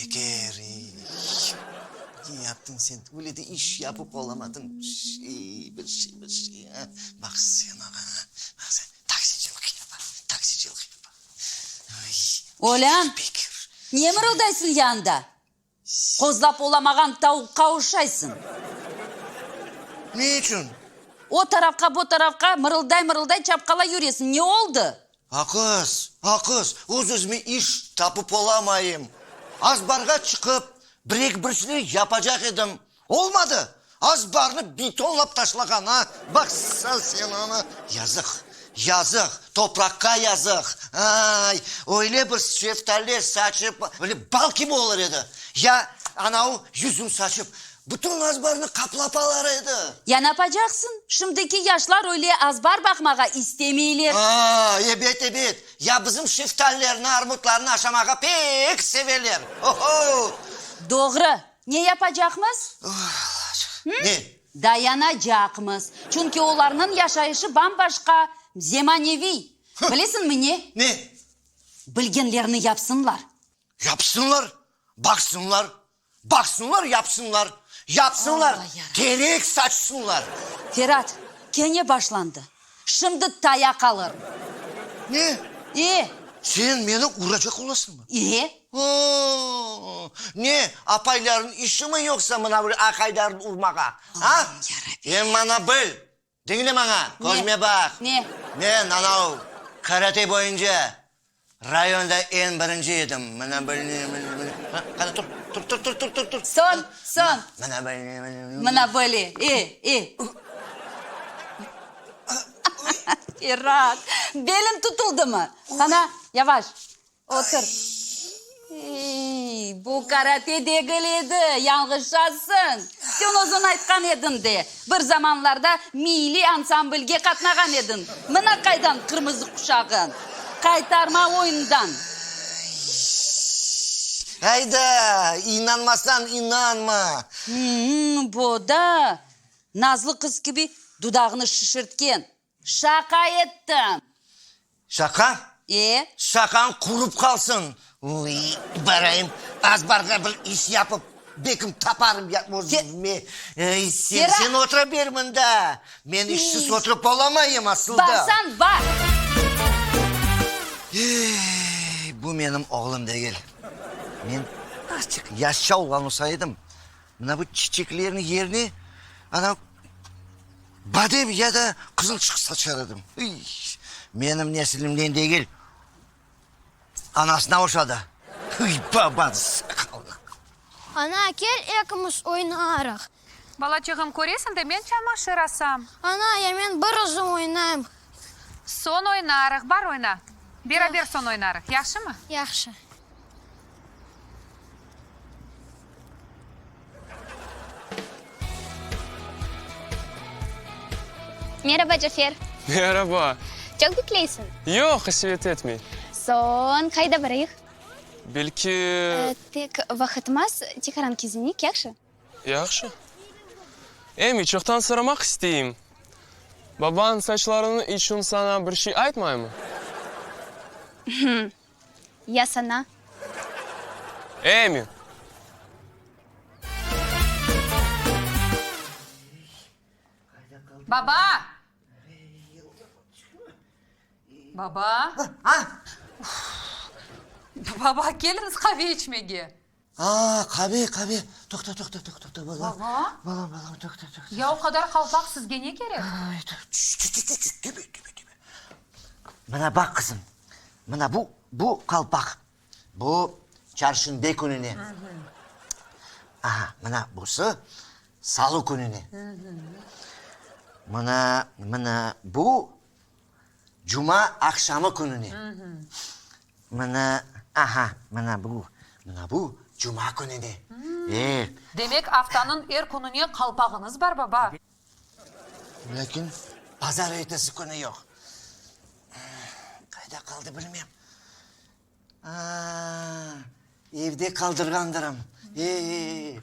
Bekir, ey, ne yaptıñ sen? Öyle de iş yapıp olamadıñ. Şey, bir şey, bir şey, a? Baq sen oña, baq sen, taksicilik yapa, taksicilik yapa. Ay, Olân, Bekir. ne mırıldaysıñ yanında? Qozlap olamağan tavuqqa oşaysıñ. Ne içün? O tarafqa, bu tarafqa mırılday-mırılday çapqalay yüresiñ. Ne oldı? Aqız, aqız, öz-özüme iş tapıp olamayım. Azbarğa çıqıp, bir-eki bir şeyler yapacaq edim. Olmadı! Azbarnı betonlap taşlağan, a? Baqsa sen onı! Yazıq, yazıq, topraqqa yazıq! Ay, öyle bir şeftali saçıp, öyle bal kibi olur edi. Ya anavı yüzüm saçıp, bütün azbarnı qaplap alar edi. Ya napacaqsıñ? Şimdiki yaşlar öyle azbar baqmağa istemeyler. A, ebet, ebet! Ya bizim şeftallerni, armutlarnı aşamağa pek seveler. O-ho! Doğru. Ne yapacaqmız? Ne? Dayanacaqmız. Çünki olarnıñ yaşayışı bam-başqa, zemaneviy. Bilesiñmi ne? Ne? Bilgenlerini yapsınlar. Yapsınlar, baqsınlar, baqsınlar, yapsınlar, yapsınlar, terek saçsınlar. Ferat, kene başlandı. Şimdi tayaq alırım. Ne? E. Sen meni uracaq olasıñmı? E. O-o-o! Ne, apaylarnıñ işimi yoqsa mına böyle aqaylarnı urmağa, a? Em mana bil, diñle maña, közüme baq. Ne? Men anav karate boyunca rayonda eñ birinci edim. Mına bil, mına bil. Qana, tur, tur, tur, tur, tur, tur, tur. Soñ, soñ. Mına bil, mına bil. Mına böyle, e, e. Ferat, beliñ tutuldımı? Qana, yavaş. Otur. Ey, bu karate degil edi, yañlışasıñ. Sen özüñ aytqan ediñ de, bir zamanlarda milliy ansamblge qatnağan ediñ. Mına qaydan qırmızı quşağıñ. Qaytarma oyundan. Ayda, inanmasañ, inanma. Hım, bu da nazlı qız kibi dudağını şişirtken. Şaqa ettim. Şaqa? E? Şaqañ qurıp qalsın. Uy, barayım, azbarğa bir iş yapıp, bekim taparım ya özüme. Ey, sen, sen otura ber mında. Men işsiz oturıp olamayım asılda. Barsañ, bar. Ey, bu menim oğlum degil. Men azçıq yaşça olğan olsa edim, mına bu çiçeklerniñ yerine ana Badem ya da qızılçıq saçar edim. Iy, menim nesilimden degil, anasına oşadı. Hıy, babanıñ saqalına. Ana, kel ekimiz oynarıq. Balaçığım, köresiñ de, men çamaşır asam. Ana, ya men bir özüm oynayım. Soñ oynarıq, bar oyna. Beraber soñ oynarıq, yahşımı? Yahşı. Meraba, Cafer. Meraba. Çoq bekleysiñ? Yoq, qasevet etmey. Soñ, qayda barayıq? Belki. Tek vaqıtım az, tekaran kezinik, yahşı? Yahşı. Emi, çoqtan soramaq isteyim, babañ saçlarıñ içün saña bir şey aytmaymı? Ya saña? Emi! Baba! Baba! Baba, keliñiz qave içmege. A, qave, qave. Toqta, toqta, toqta, toqta, balam. Baba? Balam, balam, toqta, toqta. Ya o qadar qalpaq sizge ne kerek? Ay, tü, tübe, tübe, tübe. Mına baq, qızım, mına bu, bu qalpaq, bu çarşenbe kününe. Aha, mına busı salı kününe. Mına, mına bu cuma aqşamı kününe. Mına, aha, mına bu, mına bu cuma kününe. E. Demek, aftanıñ er kününe qalpağıñız bar, baba? Lâkin bazarertesi künü yoq. Qayda qaldı bilmem. A-a, evde qaldırğandırım. E-e-e.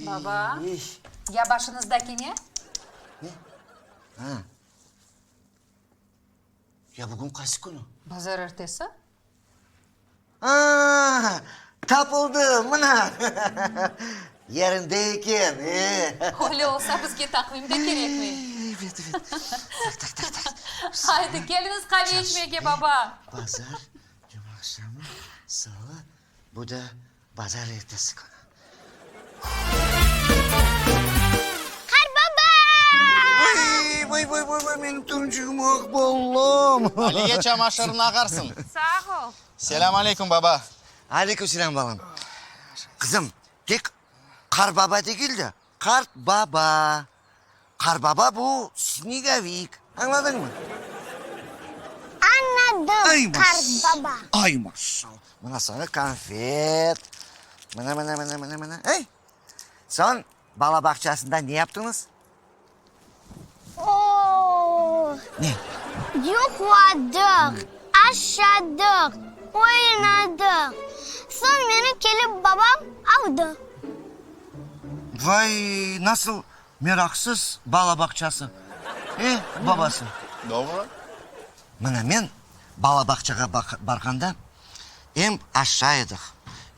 Baba, ya başıñızdaki ne? Ne? A. Ya bugün qaysı künü? Bazarertesi. A-a! Tapıldı, mına! Yerinde eken, e! Öyle olsa bizge taqvim de kerekmey. Evet, evet. Tak, tak, tak, tak. Haydi, keliñiz qave içmege, baba. Bazar, cumaaqşamı, salı, bu da bazar ertesi künü. Qart baba! Vay, vay, vay, vay, menim torunçığım, ah, balam! Aliye çamaşırını aqarsın. Sağ ol. Selâm aleyküm, baba. Aleyküm selâm, balam. Qızım, tek qarbaba degil de, qart baba. Qarbaba bu snegovik, añladıñmı? Añladım, qart baba. Ay, maşallah! Mına saña konfet. Mına, mına, mına, mına, mına. Ey! Soñ, bala bağçasında ne yaptıñız? O-o-o! Ne? Yuqladıq, aşadıq, oynadıq. Soñ meni kelip babam aldı. Vay, nasıl meraqsız bala bağçası, e, babası? Doğru. Mına men bala bağçağa barğanda em aşay edik,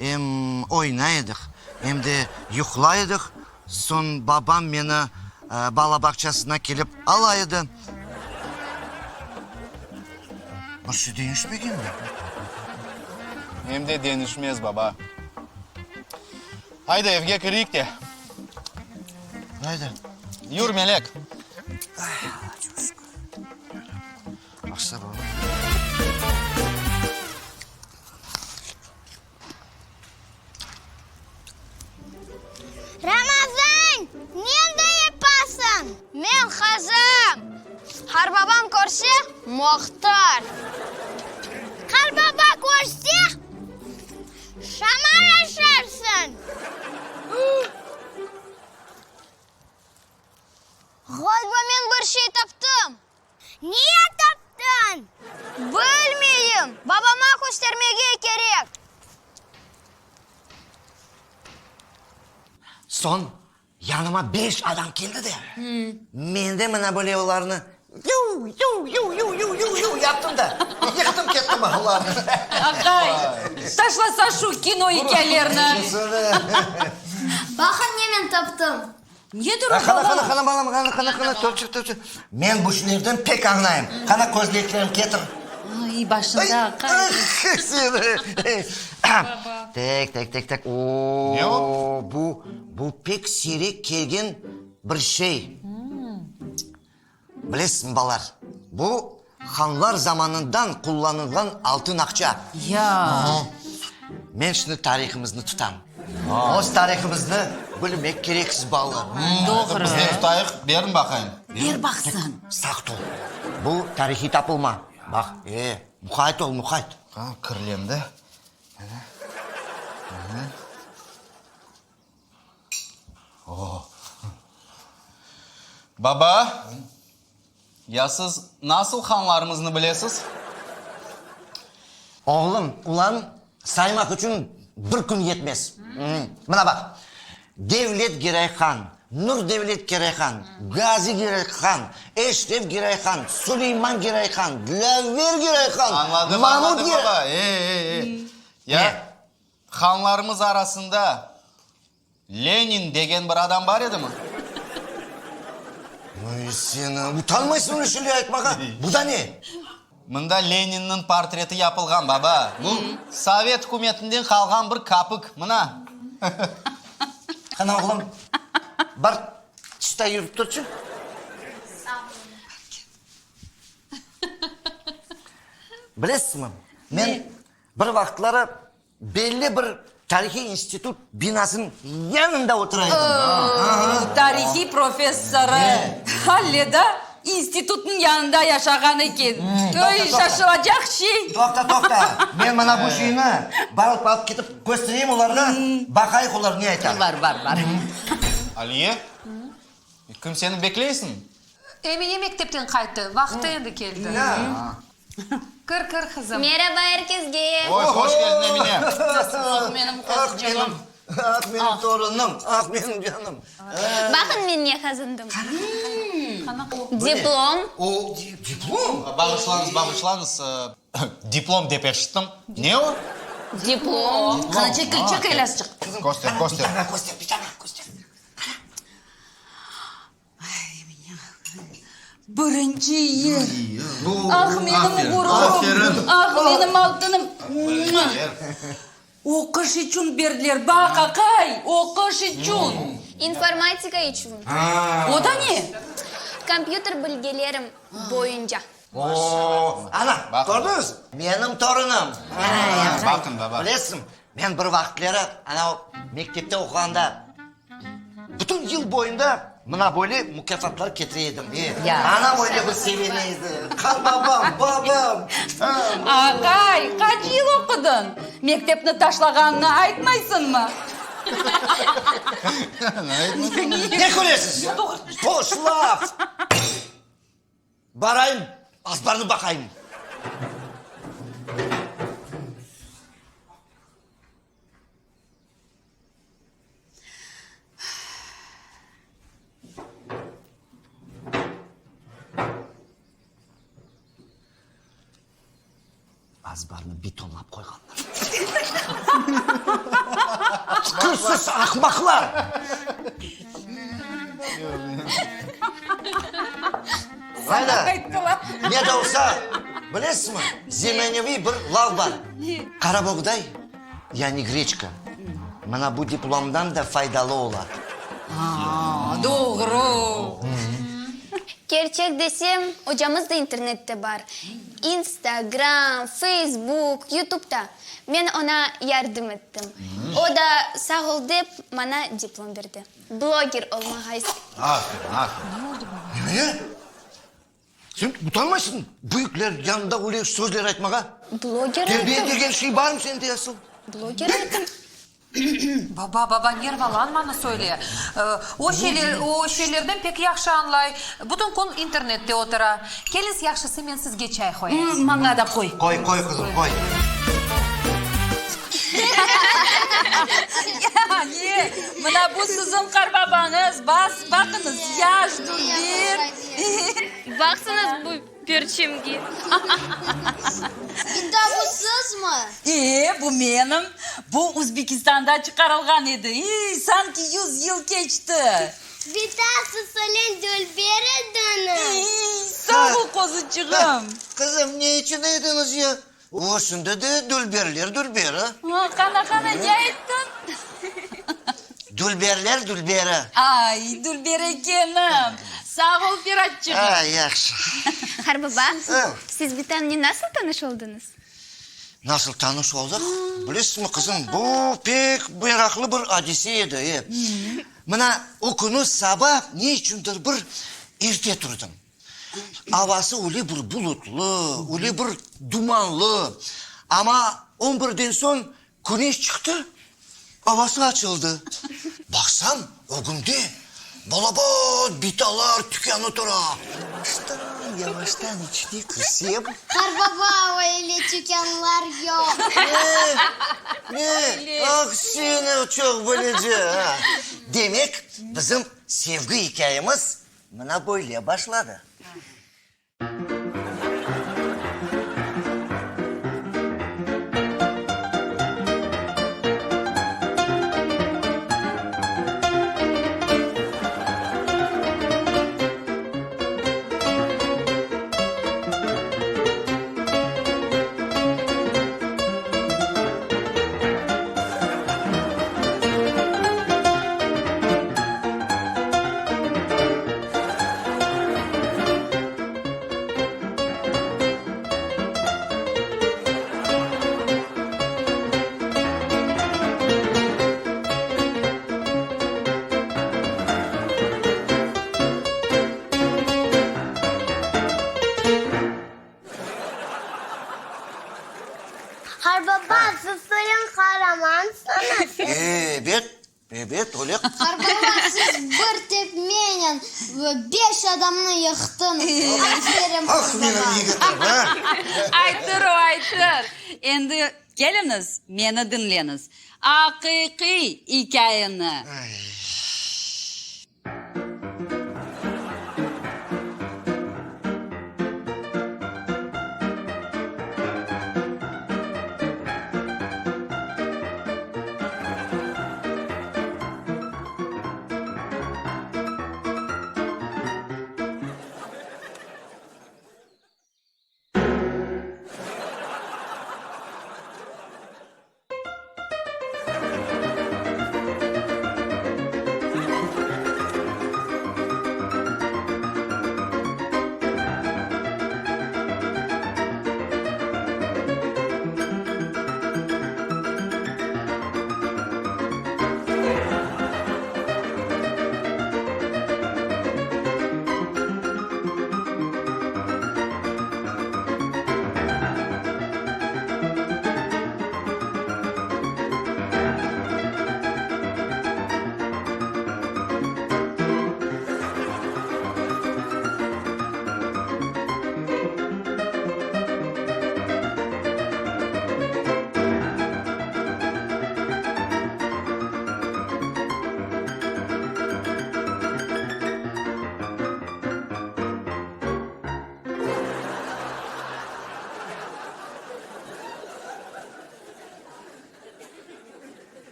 em oynay edik, em de yuqlay edik. Soñ babam meni bala bağçasına kelip ala edi. Bir şey deñişmegenmi? Em de deñişmez, baba. Ayda, evge kireyik de. Ayda. Yür, Melek. Aqşam oldu. Ramazan, nende yapasıñ? Men qazam. Qarbabam körse, maqtar. Qarbaba körse, şamar aşarsıñ. Ğaliba men bir şey taptım. Ne taptıñ? Bilmeyim. Babama köstermege kerek. Soñ yanıma beş adam keldi de, men de mına böyle olarnı yu-yu-yu-yu-yu-yu-yu yaptım da, yıqtım kettim olarnı. Aqay, taşlasa şu kino ikâlerini. Baqın ne men taptım. Nedir o, bala? Qana, qana, qana, balam, qana, qana, qana, turçı, turçı. Men bu işlerden pek añlayım. Qana, közlüklerim ketir. Ay, başında, aqay. Seni. Tek, tek, tek, tek. O, Ne o? Bu, bu pek siyrek kelgen bir şey. Bilesiñmi, balalar, bu hanlar zamanından qullanılğan altın aqça. Ya. Men şimdi tarihımıznı tutam. Öz tarihımıznı bilmek kereksiz, balalar. Doğru. Biz de tutayıq, berin baqayım. Ber baqsın. Saqt ol. Bu tarihiy tapılma. Baq, e, muqayt ol, muqayt. Ha, kirlendi. Baba, ya siz nasıl hanlarımıznı bilesiz? Oğlum, ulan saymaq içün bir kün yetmez. Mına baq, Devlet Geray han, Nur Devlet Geray han, Gazi Geray han, Eşref Geray han, Suleyman Geray han, Dilâver Geray han, Añladım, Mamut añladım, Geray... baba. E, e, e. Ya Ne? hanlarımız arasında Lenin degen bir adam bar edimi? Vay seni, utanmaysıñmı öyle şeyler aytmağa? Bu da ne? Mında Leninniñ portreti yapılğan, baba. Bu sovet ükümetinden qalğan bir kapik, mına. Qana, oğlum, bar, tışta yürip turçı. Bilesizmi, men bir vaqıtları Belli bir tarihiy institut binasınıñ yanında otura edim. O, tarihiy professorı. Alle da institutnıñ yanında yaşağan eken. Oy, şaşılacaq şey. Toqta, toqta. Men mına bu şeyni barıp alıp ketip köstereyim olarğa, baqayıq olar ne aytar. Bar, bar, bar. Aliye, kimseni bekleysiñ? Emine mektepten qayttı, vaqtı endi keldi. Kir, kir, qızım. Meraba er kesge! Oy, hoş keldiñ, Emine! Ah, menim qızçığım! Ah, menim torunım! Ah, menim canım! Baqın, men ne qazandım! Diplom! O, diplom? Bağışlañız, bağışlañız, diplom dep eşittim. Ne o? Diplom. Qana, çekil, çekil azçıq. Köster, köster. Bir dana köster, bir dana köster. Birinci yer. Ah, menim ğururım. Ah, menim altınım. Oquş içün berdiler, baq, aqay, oquş içün. İnformatika içün. O da ne? Kompyuter bilgilerim boyunca. Oo, ana, kördiñiz? Menim torunım. Baqın, baba. Bilesiñ, men bir vaqıtları, ana, mektepte oquğanda, Bütün yıl boyunda mına böyle mukâfatlar ketire edim. E, anam öyle bir sevene edi. Qarbabam, babam. Aqay, qaç yıl oqudıñ? Mektepni taşlağanını aytmaysıñmı? Ne külesiz? Boş laf! Barayım, azbarnı baqayım. Azbarnı betonlap qoyğanlar. Fikirsiz ahmaqlar! Rayna, ne de olsa, bilesizmi, zemaneviy bir laf bar. Qara boğday. Yani greçka. Mına bu diplomdan da faydalı ola. Aa, doğru. Kerçek desem, ocamız da internette bar. İnstagram, Feysbuk, Yutubta. Men oña yardım ettim. O da sağ ol dep, maña diplom berdi. Bloger olmağa isteyim. Aferin, aferin. Neme? Sen utanmaysıñ büyükler yanında öyle sözler aytmağa? Bloger Terbiye aytım. degen şey barmı sende asıl? Bloger aytım. Baba, baba, nervalanmanı söyle. O şeyler, o şeylerden pek yahşı añlay. Bütün kün internette otura. Keliñiz, yahşısı men sizge çay qoyayım. Maña da qoy. Qoy, qoy, qızım, qoy. Yani, mına bu siziñ qarbabañız, bas, baqıñız, yaş, dülber. Baqsañız bu perçemge. Bita, bu sizmi? E, bu menim. Bu Uzbekistanda çıqarılğan edi. İy, sanki yuz yıl keçti. Bita, siz öyle dülber ediñiz. İy, sağ ol, qozuçığım. Qızım, ne içün ediñiz ya? O, şimdi de dülberler dülberi. Qana, qana, ne ayttıñ? Dülberler dülberi. Ay, dülber ekenim. Sağ ol, Feratçığım. Ay, yahşı. Qarbaba, siz bitamnen nasıl tanış oldıñız? Nasıl tanış oldıq? Bilesizmi, qızım, bu pek meraqlı bir adise edi, e. Mına o künü saba ne içündir bir erte turdım. Avası öyle bir bulutlı, öyle bir dumanlı. Amma on birden soñ küneş çıqtı, avası açıldı. Baqsam, ögümde balaban bitalar tükânı tura. Yavaştan, yavaştan içine kirsem. Qarbaba, öyle tükânlar yoq. Ne? Ne? Ah, seni çoq bilici, a! Demek, bizim sevgi ikâyemiz Mına böyle başladı. Qarbaba, siz soyun qaramansıñız. Ebet, ebet, öyle. Qarbaba, siz bir tepmenen beş adamnı yıqtıñız. Aferin, Ah, menim qarbaba. yigitim, a! Aytır o, aytır. Endi keliñiz, meni diñleñiz. Aqiqiy ikâyeni.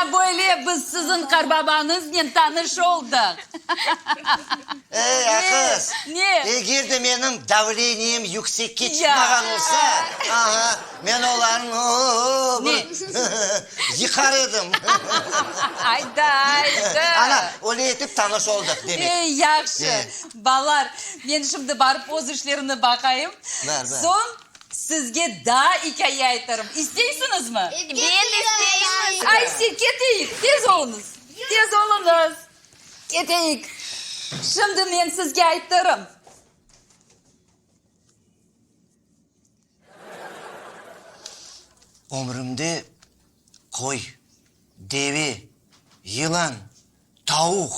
Mına böyle biz siziñ qarbabañıznen tanış oldıq. Ey, aqız! Ne? Eger de menim davleniyem yüksekke Ya. çıqmağan olsa, aha, men olarnı o-o-o bir yıqar edim. Ayda, ayda. Ana, öyle etip tanış oldıq, demek. Ey, yahşı. E. Balalar, men şimdi barıp öz işlerimni baqayım. Bar, bar. Soñ sizge daa ikâye aytarım. İsteysiñizmi? Ebet, isteymiz. Ayse, keteyik, tez oluñız, tez oluñız. Keteyik. Şimdi men sizge aytırım. Ömrümde qoy, deve, yılan, tavuq,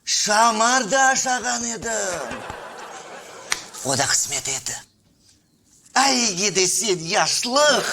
şamar da aşağan edim. O da qısmet edi. Ay, gidi sen, yaşlıq!